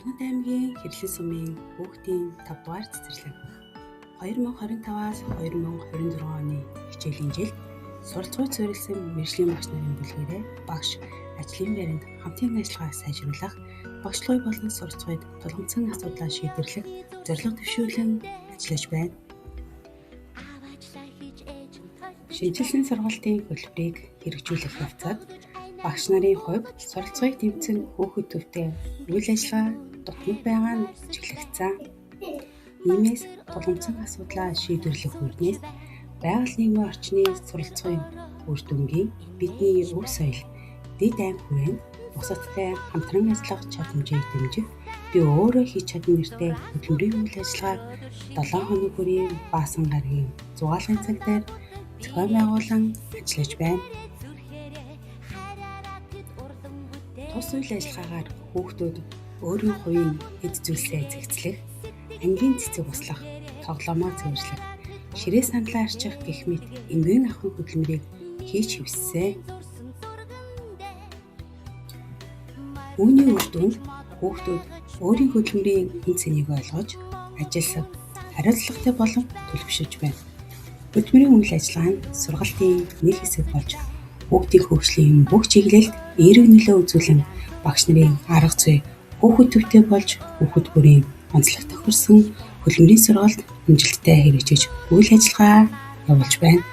Орнод аймгийн Хэрлэн сумын хүүхдийн 5 дугаар цэцэрлэг 2025-аас 2026 оны хичээлийн жилд суралцахуйд суурилсан мэргэжлийн багш нарын бүлгээрээ багш ажлын байранд хамтын ажиллагааг сайжруулах, багшлахуй болон суралцахуйд тулгамдсан асуудлаа шийдвэрлэх зорилго дэвшүүлэн ажиллаж байна. Шинэчилсэн сургалтын хөтөлбөрийг хэрэгжүүлэх явцад багш нарын хувьд суралцахыг тэмцэн хүүхэд төвтэй үйл ажиллагаа дутмаг байгаа нь ажиглагдсан. Иймээс тулгамдсан асуудлаа шийдвэрлэх үүднээс байгаль нийгмийн орчны суралцахын үр дүнгийн бидний өв соёл, дэд айн хүрээнд бусадтай хамтран ажиллах чадамжийг дэмжих би өөрөө хийж чадна нэртэй хөдөлмөрийн үйл ажиллагааг 7 хоног бүрийн Баасан гарагийн зугаалгын цаг дээр зохион байгуулан ажиллаж байна. Тус үйл ажиллагаагаар хүүхдүүд өөрийн хувийн эд зүйлсээ зэгцлэх, ангийн цэцэг услах, тоглоомоо цэвэрлэх, ширээ саналаа арчих гэх мэт энгийн ахуйн хөдөлмөрийг хийж хэвссэн. Үүний үр дүнд хүүхдүүд өөрийн хөдөлмөрийн үн цэнийг ойлгож, ажилсаг, хариуцлагатай болон төлөвшөж байна. Хөдөлмөрийн үйл ажиллагаа нь сургалтын нэг хэсэг болж хүүхдийн хөгжлийн бүх чиглэлд эерэг нөлөө үзүүлэн багш нарын арга зүй хүүхэд төвтэй болж хүүхэд бүрийн онцлог тохирсон хөдөлмөрийн сургалт амжилттай хэрэгжиж үйл ажиллагаа явуулж байна.